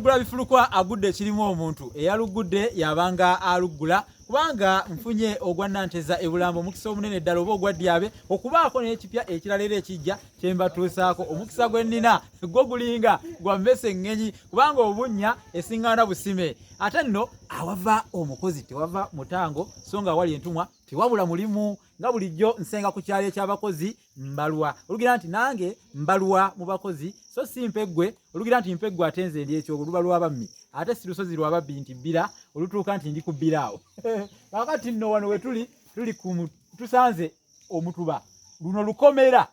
Gula bifulukwa agudde ekirimu omuntu eyalugudde yabanga aluggula kubanga nfunye ogwa Nanteza e Bulambo omukisa omunene ddala oba ogwa Ddyabe okubaako n'ekipya ekirala era ekijja kye mbatuusaako. Omukisa gwe nnina gwo gulinga gwa mmese ŋŋenyi kubanga obunnya esiŋŋaana busime. Ate nno awava omukozi tewava mutango so nga awali entumwa tewabula mulimu. Nga bulijjo nsenga ku kyalo eky'abakozi mbalwa olugira nti nange mbalwa mu bakozi so si mpeggwe olugira nti mpeggwe ate nze ndi ekyogo luba lwa bammi ate si lusozi lwa babbi nti bbira olutuuka nti ndi ku bbira awo. Kaakati nno wano we tuli tuli ku tusanze omutuba luno lukomera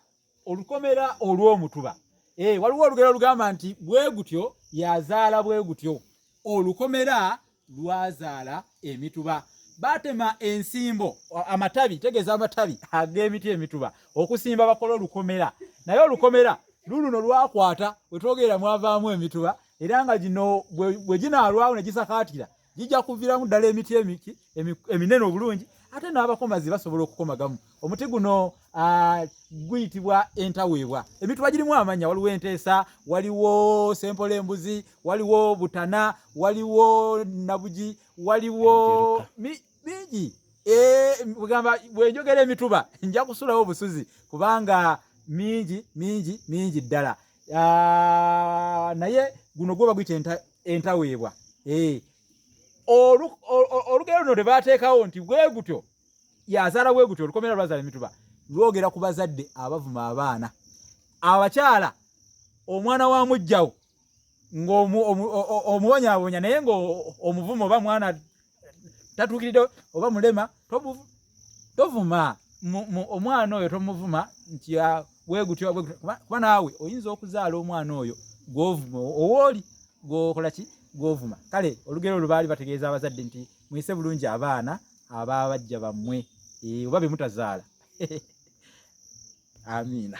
olukomera olw'omutuba. Waliwo olugero olugamba nti bwe gutyo yazaala bwe gutyo olukomera lwazaala emituba. Baatema ensimbo amatabi tegeeza amatabi ag'emiti emituba okusimba bakole olukomera naye olukomera luluno lwakwata wetwogerera mwavaamu emituba era nga gino bwe ginaalwawo ne gisakaatira gijja kuviramu ddala emiti emiki eminene obulungi ate n'abakomazi basobola okukomagamu. Omuti guno guyitibwa entaweebwa. Emituba girimu amannya, waliwo enteesa, waliwo sempola embuzi, waliwo butana, waliwo nabugi, waliwo mingi. Bwegamba bwenjogera emituba nja kusulawo obusuzi kubanga mingi mingi mingi ddala. Naye guno gwo baguyita entaweebwa. Olugero luno tebateekawo nti bwe gutyo yazaala bwe gutyo olukomera lwazaala emituba lwogera ku bazadde abavuma abaana abakyala omwana wa mujjawo ng'omuwonyabonya naye ng'omuvuma oba mwana tatuukiridde oba mulema tovuma omwana oyo tomuvuma nti bwegutyo kuba naawe oyinza okuzaala omwana oyo gw'ovuma owooli gwokola ki gw'ovuma. Kale olugero olwo baali bategeeza abazadde nti muyise bulungi abaana ababajja bammwe oba be mutazaala. Amiina.